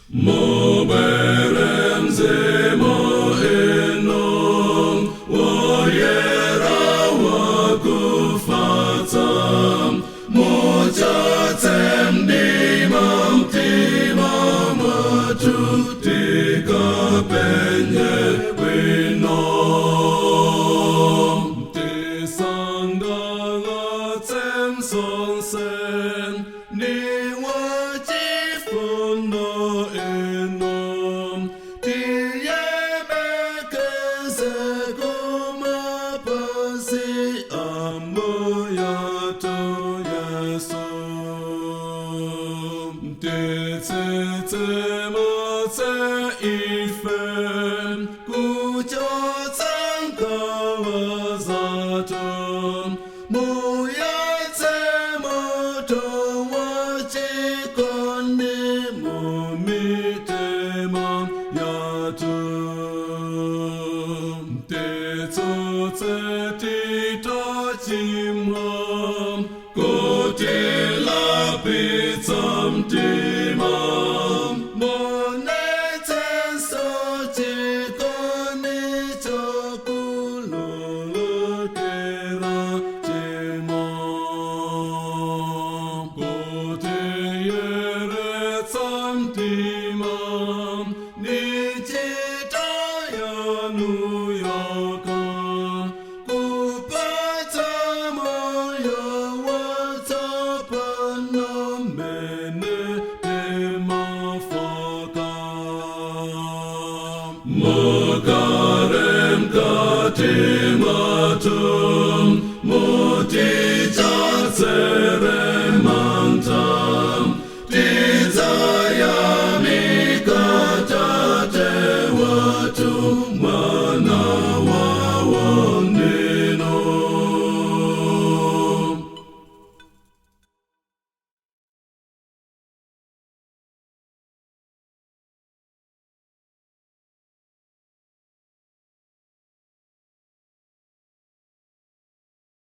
Mubwere Mzimu inu, Woyera wakufatsa, muchotse mdima mtima mwathu, tikapenye bwino. Tisangalatse zonse, ndi wachifundo inu, tiyembekeze kumapazi a Ambuyathu Yesu. Titsitsimutse ife, kuchotsa nkhawa zathu, muyatse moto wachikondi mumitima yathu. Titsutse titachimwa, kutilapitsa mtima, muonetsenso chikondi chokhululukira tchimo. Kutiyeretsa mtima.